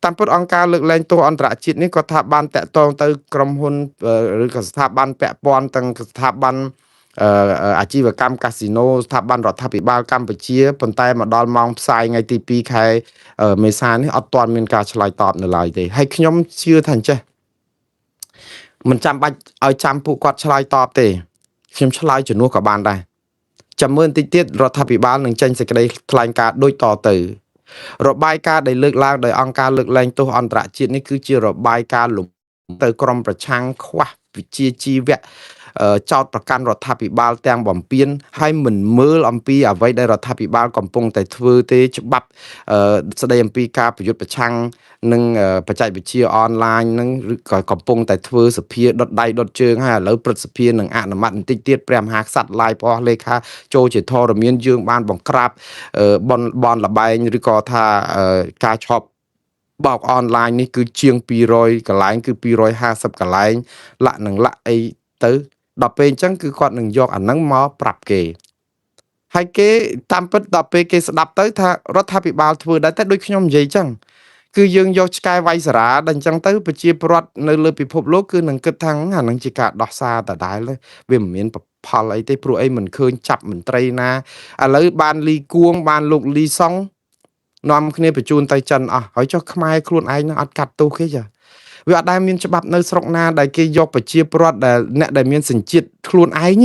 តាមពិតអង្គការលើកលែងទោសអន្តរជាតិនេះគាត់ថាបានតាក់ទងទៅក្រុមហ៊ុនឬក៏ស្ថាប័នពាក់ព័ន្ធទាំងស្ថាប័ន អាជីវកម្មកាស៊ីណូស្ថាប័នរដ្ឋាភិបាលកម្ពុជាប៉ុន្តែមកដល់ម៉ោងផ្សាយថ្ងៃទី2ខែមេសានេះអត់ទាន់មានការឆ្លើយតបនៅឡើយទេហើយខ្ញុំជឿថាអញ្ចេះមិនចាំបាច់ឲ្យចាំពួកគាត់ឆ្លើយតបទេខ្ញុំឆ្លើយជំនួសក៏បានដែរចាំមើលបន្តិចទៀតរដ្ឋាភិបាលនឹងចេញសេចក្តីថ្លែងការណ៍ដូចតទៅរបាយការណ៍ដែលលើកឡើងដោយអង្គការលើកលែងទោសអន្តរជាតិនេះគឺជារបាយការណ៍លំទៅក្រមប្រឆាំងខ្វះវិជ្ជាជីវៈចោតប្រកាន់រដ្ឋាភិបាលទាំងបំពេញហើយមិនមើលអំពីអ្វីដែលរដ្ឋាភិបាលកំពុងតែធ្វើទេច្បាប់ស្ដីអំពីការប្រយុទ្ធប្រឆាំងនឹងបច្ចេកវិទ្យាអនឡាញនឹងឬក៏កំពុងតែធ្វើសភាដុតដៃដុតជើងហើយឥឡូវព្រឹទ្ធសភានឹងអនុម័តបន្តិចទៀតព្រះមហាក្សត្រឡាយព្រះលេខាចូលជាធរមានយើងបានបង្ក្រាបបនលបែងឬក៏ថាការឆប់បោកអនឡាញនេះគឺជាង200កន្លែងគឺ250កន្លែងលាក់នឹងលាក់អីទៅដល់ពេលអញ្ចឹងគឺគាត់នឹងយកអាហ្នឹងមកប្រាប់គេហើយគេតាមពិតដល់ពេលគេស្ដាប់ទៅថារដ្ឋាភិបាលធ្វើដែរតែដូចខ្ញុំនិយាយអញ្ចឹងគឺយើងយកឆ្កែវាយសារ៉ាដល់អញ្ចឹងទៅប្រជាពលរដ្ឋនៅលើពិភពលោកគឺនឹងគិតថាអាហ្នឹងជាការដោះសារដដែលវាមិនមានផលអីទេព្រោះអីមិនឃើញចាប់មន្ត្រីណាឥឡូវបានលីគួងបានលោកលីសុងនាំគ្នាបញ្ជូនទៅចិនអស់ហើយចុះខ្មែរខ្លួនឯងនឹងអត់កាត់ទោសគេចាវាអត់ដែលមានច្បាប់នៅស្រុកណាដែលគេយកប្រជាពលរដ្ឋដែលអ្នកដែលមានសញ្ជាតិខ្លួនឯង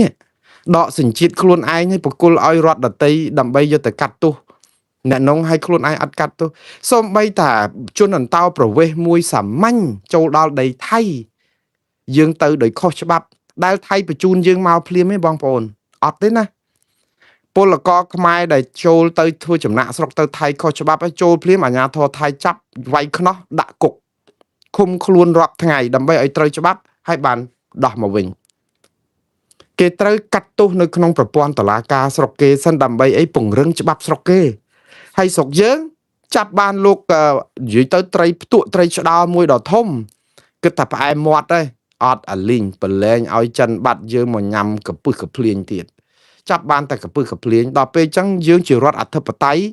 ដកសញ្ជាតិខ្លួនឯងឲ្យបកគលឲ្យរដ្ឋដតីដើម្បីយកទៅកាត់ទោសអ្នកនងឲ្យខ្លួនឯងអត់កាត់ទោសសូម្បីតាជនអន្តោប្រវេសន៍មួយសាមញ្ញចូលដល់ដីថៃយើងទៅដោយខុសច្បាប់ដែលថៃបញ្ជូនយើងមកភ្លាមទេបងប្អូនអត់ទេណាពលករខ្មែរដែលចូលទៅធ្វើចំណាក់ស្រុកទៅថៃខុសច្បាប់ហើយចូលភ្លាមអាជ្ញាធរថៃចាប់វាយខ្នោះដាក់គុកឃុំខ្លួនរាប់ថ្ងៃដើម្បីឲ្យត្រូវច្បាប់ហើយបានដោះមកវិញគេត្រូវកាត់ទោសនៅក្នុងប្រព័ន្ធតុលាការស្រុកគេសិនដើម្បីអីពង្រឹងច្បាប់ស្រុកគេហើយស្រុកយើងចាប់បានលោកនិយាយទៅត្រីផ្ទក់ត្រីឆ្ដោមួយដ៏ធំគិតថាផ្អែមមាត់ទេអត់អាលីងប្រឡែងឲ្យចិនបាត់យើងមកញ៉ាំកពឹសកភ្លៀងទៀតចាប់បានតែកពឹសកភ្លៀងដល់ពេលអញ្ចឹងយើងជារដ្ឋអធិបតេយ្យ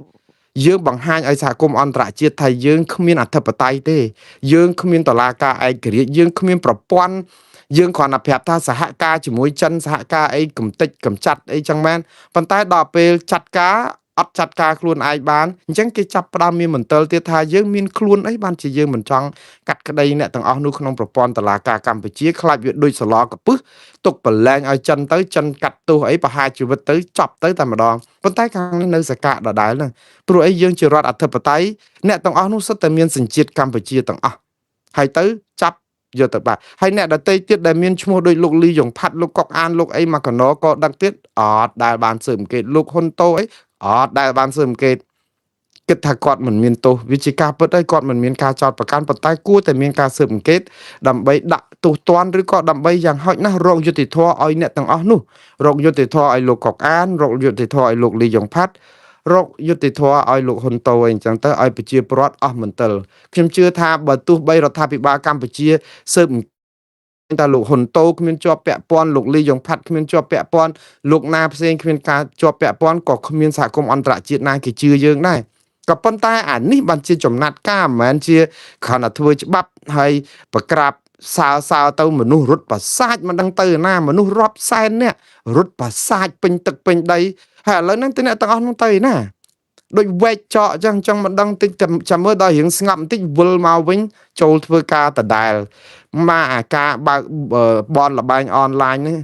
យើងបង្ហាញឲ្យសហគមន៍អន្តរជាតិថាយើងគ្មានអធិបតេយ្យទេយើងគ្មានតុលាការឯករាជ្យយើងគ្មានប្រព័ន្ធយើងគ្រាន់តែប្រាប់ថាសហការជាមួយចិនសហការអីកំតិចកំចាត់អីចឹងមែនប៉ុន្តែដល់ពេលចាត់ការអត់ចាត់ការខ្លួនឯងបានអញ្ចឹងគេចាប់ផ្ដើមមានមន្ទិលទៀតថាយើងមានខ្លួនអីបានជាយើងមិនចង់កាត់ក្តីអ្នកទាំងអស់នោះក្នុងប្រព័ន្ធតុលាការកម្ពុជាខ្លាចវាដូចសឡកពឹសទុកប្រឡែងឲ្យចិនទៅចិនកាត់ទោសអីប្រហារជីវិតទៅចប់ទៅតែម្ដងប៉ុន្តែខាងនេះនៅសកាដដែលហ្នឹងព្រោះអីយើងជារដ្ឋអធិបតេយ្យអ្នកទាំងអស់នោះសុទ្ធតែមានសញ្ជាតិកម្ពុជាទាំងអស់ហើយទៅចាប់យកទៅបាត់ហើយអ្នកដតីទៀតដែលមានឈ្មោះដូចលោកលីយ៉ុងផាត់លោកកុកអានលោកអីមកកណក៏ដឹកទៀតអត់ដែលបានស៊ើបអង្កេតលោកហ៊ុនតូអីអត់ដែលបានស៊ើបអង្កេតគិតថាគាត់មិនមានទោសវាជាការពិតហើយគាត់មិនមានការចោទប្រកាន់ប៉ុន្តែគួរតែមានការស៊ើបអង្កេតដើម្បីដាក់ទោសទណ្ឌឬក៏ដើម្បីយ៉ាងហោចណាស់រកយុត្តិធម៌ឲ្យអ្នកទាំងអស់នោះរកយុត្តិធម៌ឲ្យលោកកុកអានរកយុត្តិធម៌ឲ្យលោកលីយ៉ុងផាត់រកយុត្តិធម៌ឲ្យលោកហ៊ុនតូអីអញ្ចឹងទៅឲ្យប្រជាពលរដ្ឋអស់មន្ទិលខ្ញុំជឿថាបើទោះបីរដ្ឋាភិបាលកម្ពុជាស៊ើបអង្កេតតែលោកហ៊ុនតូគ្មានជាប់ពាក់ព័ន្ធលោកលីយ៉ុងផាត់គ្មានជាប់ពាក់ព័ន្ធលោកណាផ្សេងគ្មានការជាប់ពាក់ព័ន្ធក៏គ្មានសហគមន៍អន្តរជាតិណាគេជឿយើងដែរក៏ប៉ុន្តែអានេះបានជាចំណាត់ការមិនមែនជាគ្រាន់តែធ្វើច្បាប់ហើយប្រក្រាបសើសើទៅមនុស្សរត់ប្រសាចមិនដឹងទៅណាមនុស្សរាប់សែននាក់រត់ប្រសាចពេញទឹកពេញដីហើយឥឡូវហ្នឹងទៅអ្នកទាំងអស់ហ្នឹងទៅណាដូចវែកចកអញ្ចឹងចង់មិនដឹងតិចចាំមើលដល់រៀងស្ងប់បន្តិចវិលមកវិញចូលធ្វើការដដែលមកអាការបើកបនលបែងអនឡាញនេះ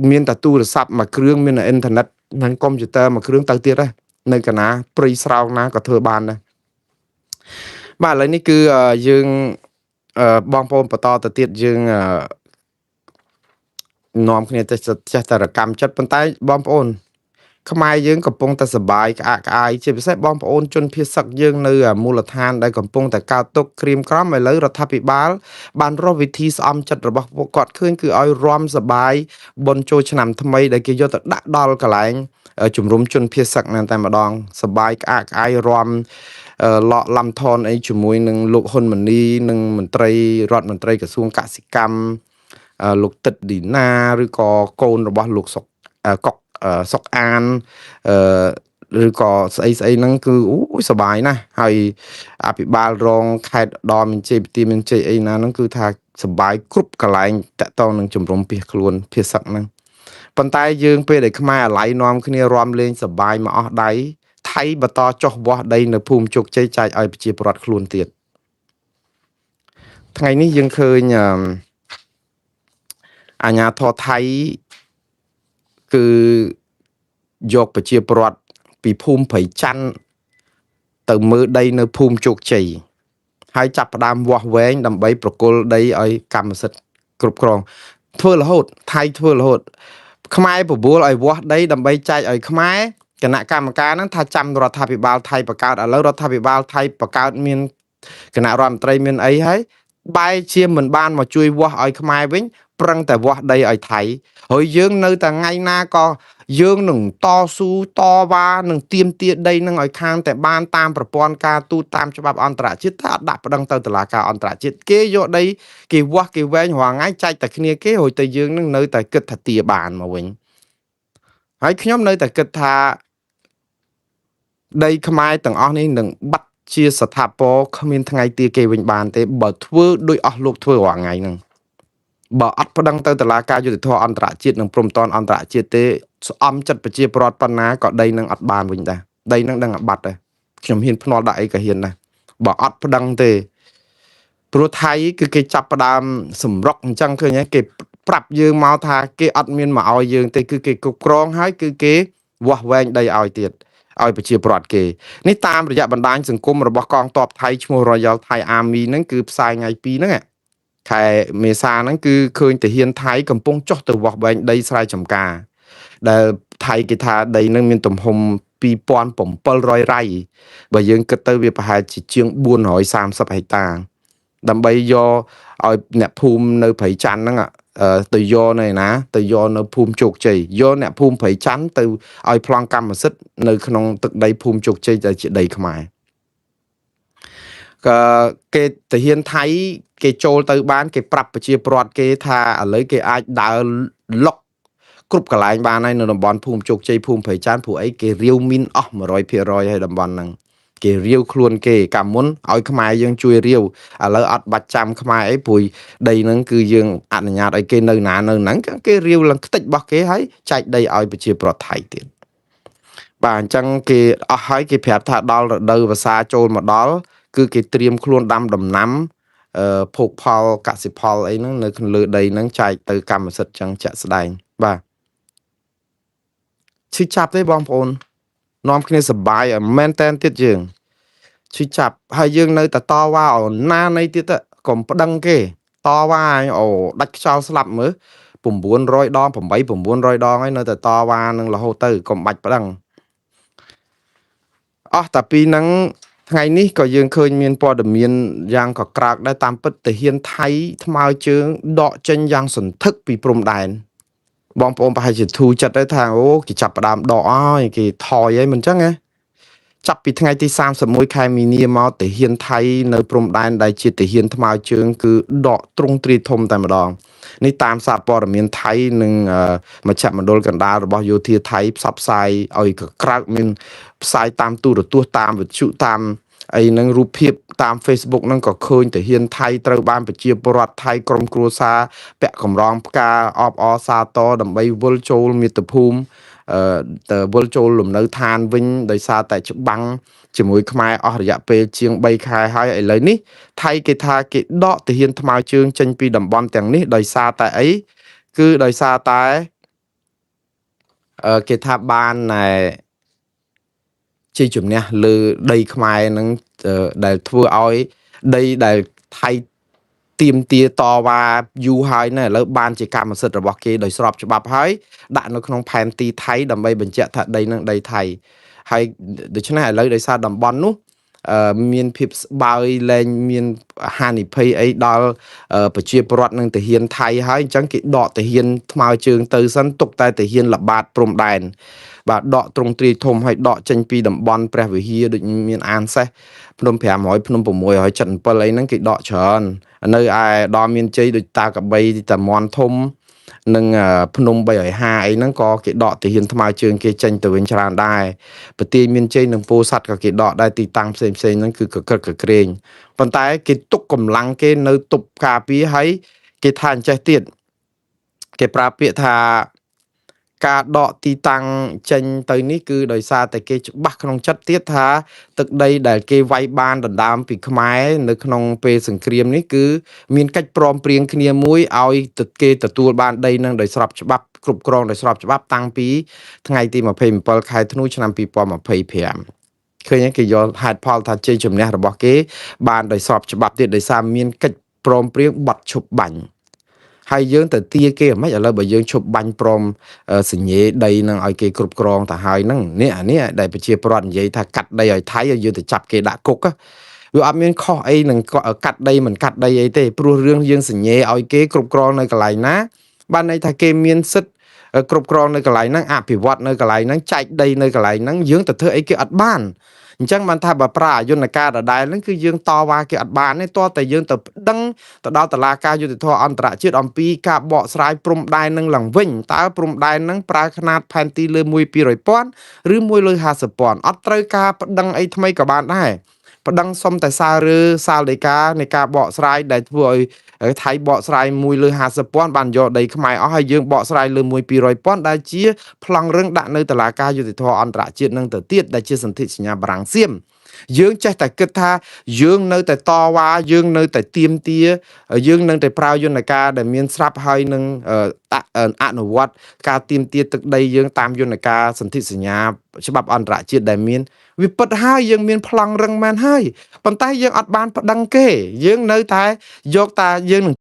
មានតែទូរស័ព្ទមួយគ្រឿងមានតែអ៊ីនធឺណិតនិងកុំព្យូទ័រមួយគ្រឿងទៅទៀតដែរនៅកណាព្រៃស្រោងណាក៏ធ្វើបានដែរបាទឥឡូវនេះគឺយើងបងប្អូនបន្តទៅទៀតយើងនាំគ្នាទៅចេះតែរកម្មចិត្តប៉ុន្តែបងប្អូនខ្មែរយើងកំពុងតែសបាយក្អាកក្អាយជាពិសេសបងប្អូនជនភៀសសឹកយើងនៅមូលដ្ឋានដែលកំពុងតែកើតទុក្ខក្រៀមក្រំឥឡូវរដ្ឋាភិបាលបានរកវិធីស្អំចិត្តរបស់ពួកគាត់ឃើញគឺឲ្យរំសបាយបុណ្យចូលឆ្នាំថ្មីដែលគេយកទៅដាក់ដល់កន្លែងជំរុំជនភៀសសឹកนั่นតែម្ដងសបាយក្អាកក្អាយរំលក់លំថនអីជាមួយនឹងលោកហ៊ុនម៉ាណីនិងមន្ត្រីរដ្ឋមន្ត្រីក្រសួងកសិកម្មលោកទឹកឌីណាឬក៏កូនរបស់លោកសុកកុកសុកអានឬក៏ស្អីស្អីហ្នឹងគឺអូយសបាយណាស់ហើយអភិបាលរងខេត្តដមានជ័យពិធីមានជ័យអីណាហ្នឹងគឺថាសបាយគ្រប់កន្លែងតកតងនឹងជំរំភៀសខ្លួនភៀសសឹកហ្នឹង ប៉ុន្តែយើងពេលដែលខ្មែរអាឡ័យនាំគ្នារាំលេងសប្បាយមកអស់ដៃថៃបន្តចុះវាស់ដីនៅភូមិជោគជ័យចែកឲ្យប្រជាពលរដ្ឋខ្លួនទៀតថ្ងៃនេះយើងឃើញអឺអាញាធរថៃគឺយកប្រជាពលរដ្ឋពីភូមិព្រៃច័ន្ទទៅមើលដីនៅភូមិជោគជ័យហើយចាប់ផ្ដើមវាស់វែងដើម្បីប្រគល់ដីឲ្យកម្មសិទ្ធិគ្រប់គ្រងធ្វើរហូតថៃធ្វើរហូតខ្មែរបបួលឲ្យវាស់ដីដើម្បីចែកឲ្យខ្មែរគណៈកម្មការហ្នឹងថាចាំរដ្ឋាភិបាលថៃបង្កើតឥឡូវរដ្ឋាភិបាលថៃបង្កើតមានគណៈរដ្ឋមន្ត្រីមានអីហើយបែរជាមិនបានមកជួយវាស់ឲ្យខ្មែរវិញប្រឹងតែវាស់ដីឲ្យថៃហើយយើងនៅតែថ្ងៃណាក៏យើងនឹងតស៊ូតវ៉ានឹងទាមទារដីនឹងឲ្យខាងតែបានតាមប្រព័ន្ធការទូតតាមច្បាប់អន្តរជាតិថាអត់ដាក់ប្តឹងទៅតុលាការអន្តរជាតិគេយកដីគេវាស់គេវែងរាល់ថ្ងៃចែកតែគ្នាគេរួចតែយើងនឹងនៅតែគិតថាទាបានមកវិញហើយខ្ញុំនៅតែគិតថាដីខ្មែរទាំងអស់នេះនឹងបាត់ជាស្ថាពរគ្មានថ្ងៃទាគេវិញបានទេបើធ្វើដោយអស់លោកធ្វើរាល់ថ្ងៃហ្នឹងបើអត់ប្តឹងទៅតុលាការយុត្តិធម៌អន្តរជាតិនិងព្រំប្រទានអន្តរជាតិទេស្អំចិត្តប្រជាពលរដ្ឋប៉ុណ្ណាក៏ដីនឹងអត់បានវិញដែរដីនឹងដឹងអាបាត់ដែរខ្ញុំហ៊ានភ្នាល់ដាក់អីក៏ហ៊ានដែរបើអត់ប្តឹងទេព្រោះថៃគឺគេចាប់ផ្ដើមសម្រុកអញ្ចឹងឃើញទេគេប្រាប់យើងមកថាគេអត់មានមកឲ្យយើងទេគឺគេគ្រប់គ្រងហើយគឺគេវាស់វែងដីឲ្យទៀតឲ្យប្រជាពលរដ្ឋគេនេះតាមរយៈបណ្ដាញសង្គមរបស់កងទ័ពថៃឈ្មោះ Royal Thai Army ហ្នឹងគឺផ្សាយថ្ងៃ2ហ្នឹងខែមេសាហ្នឹងគឺឃើញទាហានថៃកំពុងចុះទៅវាស់វែងដីស្រែចម្ការដែលថៃគេថាដីហ្នឹងមានទំហំ2700រ៉ៃបើយើងគិតទៅវាប្រហែលជាជាង430ហិកតាដើម្បីយកឲ្យអ្នកភូមិនៅព្រៃច័ន្ទហ្នឹងទៅយកនៅឯណាទៅយកនៅភូមិជោគជ័យយកអ្នកភូមិព្រៃច័ន្ទទៅឲ្យប្លង់កម្មសិទ្ធិនៅក្នុងទឹកដីភូមិជោគជ័យដែលជាដីខ្មែរក៏គេទាហានថៃគេចូលទៅបានគេប្រាប់ប្រជាពលរដ្ឋគេថាឥឡូវគេអាចដើរលុកគ្រប់កន្លែងបានហើយនៅតំបន់ភូមិជោគជ័យភូមិព្រៃច័ន្ទព្រោះអីគេរាវមីនអស់100%ហើយតំបន់ហ្នឹងគេរាវខ្លួនគេកាលមុនឲ្យខ្មែរយើងជួយរាវឥឡូវអត់បាច់ចាំខ្មែរអីព្រោះដីហ្នឹងគឺយើងអនុញ្ញាតឲ្យគេនៅណានៅហ្នឹងគេរាវឡើងខ្ទេចរបស់គេហើយចែកដីឲ្យប្រជាពលរដ្ឋថៃទៀតបាទអញ្ចឹងគេអស់ហើយគេប្រាប់ថាដល់រដូវវស្សាចូលមកដល់គឺគេត្រៀមខ្លួនដាំដំណាំភោគផលកសិផលអីហ្នឹងនៅក្នុងលើដីហ្នឹងចែកទៅកម្មសិទ្ធិចឹងជាក់ស្ដែងបាទឈឺចាប់ទេបងប្អូននាំគ្នាសប្បាយឲ្យមែនតែនទៀតយើងឈឺចាប់ហើយយើងនៅតែតវ៉ាអូណានៃទៀតទៅកុំប្តឹងគេតវ៉ាឲ្យអូដាច់ខ្យល់ស្លាប់មើល900ដង8 900ដងហើយនៅតែតវ៉ានឹងរហូតទៅកុំបាច់ប្តឹងអស់តែពីហ្នឹងថ្ងៃនេះក៏យើងឃើញមានព័ត៌មានយ៉ាងកក្រើកដែរតាមពិតទាហានថៃថ្មើរជើងដកចេញយ៉ាងសន្ធឹកពីព្រំដែនបងប្អូនប្រហែលជាធូរចិត្តដែរថាអូគេចាប់ផ្ដើមដកហើយគេថយហើយមិនចឹងហ៎ចាប់ពីថ្ងៃទី31ខែមីនាមកទាហានថៃនៅព្រំដែនដែលជាទាហានថ្មើរជើងគឺដកទ្រង់ទ្រាយធំតែម្ដងនេះតាមសារព័ត៌មានថៃនិងមជ្ឈមណ្ឌលកណ្ដាលរបស់យោធាថៃផ្សព្វផ្សាយឲ្យកក្រើកមានផ្សាយតាមទូរទស្សន៍តាមវិទ្យុតាមអីហ្នឹងរូបភាពតាម Facebook ហ្នឹងក៏ឃើញទាហានថៃត្រូវបានប្រជាពលរដ្ឋថៃក្រុមគ្រួសារពាក់កម្រងផ្កាអបអរសាទរដើម្បីវិលចូលមាតុភូមិទៅវិលចូលលំនៅឋានវិញដោយសារតែច្បាំងជាមួយខ្មែរអស់រយៈពេលជាង3ខែហើយឥឡូវនេះថៃគេថាគេដកទាហានថ្មើរជើងចេញពីតំបន់ទាំងនេះដោយសារតែអីគឺដោយសារតែគេថាបានណែជ័យជំនះលើដីខ្មែរហ្នឹងដែលធ្វើឲ្យដីដែលថៃទាមទារតវ៉ាយូរហើយណាឥឡូវបានជាកម្មសិទ្ធិរបស់គេដោយស្របច្បាប់ហើយដាក់នៅក្នុងផែនទីថៃដើម្បីបញ្ជាក់ថាដីហ្នឹងដីថៃហើយដូច្នេះឥឡូវដោយសារតំបន់នោះមានភាពស្បើយលែងមានហានិភ័យអីដល់ប្រជាពលរដ្ឋនិងទាហានថៃហើយអញ្ចឹងគេដកទាហានថ្មើរជើងទៅសិនទុកតែទាហានល្បាតព្រំដែនបាទដកទ្រង់ទ្រាយធំហើយដកចេញពីតំបន់ព្រះវិហារដូចមានអានសេះភ្នំ500ភ្នំ677អីហ្នឹងគេដកច្រើននៅឯដល់មានជ័យដូចតាកបីតាមន់ធំនិងភ្នំ350អីហ្នឹងក៏គេដកទាហានថ្មើរជើងគេចេញទៅវិញច្រើនដែរប្រទាយមានជ័យនិងពោធិ៍សាត់ក៏គេដកដែរទីតាំងផ្សេងផ្សេងហ្នឹងគឺកក្រឹកកក្រែងប៉ុន្តែគេទុកកម្លាំងគេនៅទប់ការពារហើយគេថាអញ្ចេះទៀតគេប្រើពាក្យថា ការដកទីតាំងចេញទៅនេះគឺដោយសារតែគេច្បាស់ក្នុងចិត្តទៀតថាទឹកដីដែលគេវាយបានដណ្ដើមពីខ្មែរនៅក្នុងពេលសង្គ្រាមនេះគឺមានកិច្ចព្រមព្រៀងគ្នាមួយឲ្យគេទទួលបានដីនឹងដោយស្របច្បាប់គ្រប់គ្រងដោយស្របច្បាប់តាំងពីថ្ងៃទី27ខែធ្នូឆ្នាំ2025ឃើញគេយកហេតុផលថាជ័យជំនះរបស់គេបានដោយស្របច្បាប់ទៀតដោយសារមានកិច្ចព្រមព្រៀងបត់ឈប់បាញ់ហើយយើងទៅទាគេហ្មងឥឡូវបើយើងឈប់បាញ់ព្រមសញ្ញេដីនឹងឲ្យគេគ្រប់គ្រងទៅហើយហ្នឹងនេះអានេះដែលប្រជាពលរដ្ឋនិយាយថាកាត់ដីឲ្យថៃឲ្យយើងទៅចាប់គេដាក់គុកវាអត់មានខុសអីនឹងកាត់ដីមិនកាត់ដីអីទេព្រោះរឿងយើងសញ្ញេឲ្យគេគ្រប់គ្រងនៅកន្លែងណាបានន័យថាគេមានសិទ្ធិគ្រប់គ្រងនៅកន្លែងហ្នឹងអភិវឌ្ឍនៅកន្លែងហ្នឹងចែកដីនៅកន្លែងហ្នឹងយើងទៅធ្វើអីគេអត់បានអញ្ចឹងបានថាបើប្រាយន្តការដដែលហ្នឹងគឺយើងតវ៉ាគេអត់បានទេតតែយើងទៅប្តឹងទៅដល់តុលាការយុត្តិធម៌អន្តរជាតិអំពីការបកស្រាយព្រំដែននឹងឡើងវិញតើព្រំដែនហ្នឹងប្រើខ្នាតផែនទីលើ1 200ពាន់ឬ1លើ50ពាន់អត់ត្រូវការប្តឹងអីថ្មីក៏បានដែរប្តឹងសុំតែសាររើសាលដីកានៃការបកស្រាយដែលធ្វើឲ្យថៃបកស្រាយ1លើ50ពាន់បានយកដីខ្មែរអស់ហើយយើងបកស្រាយលើ1 200ពាន់ដែលជាប្លង់រឹងដាក់នៅតុលាការយុត្តិធម៌អន្តរជាតិនឹងទៅទៀតដែលជាសន្ធិសញ្ញាបារាំងសៀមយើងចេះតែគិតថាយើងនៅតែតវ៉ាយើងនៅតែទៀមទាយើងនៅតែប្រើយន្តការដែលមានស្រាប់ហើយនឹងអនុវត្តការទៀមទាទឹកដីយើងតាមយន្តការសន្ធិសញ្ញាច្បាប់អន្តរជាតិដែលមានវាពិតហើយយើងមានប្លង់រឹងមែនហើយប៉ុន្តែយើងអត់បានប្តឹងគេយើងនៅតែយកតាយើងនឹង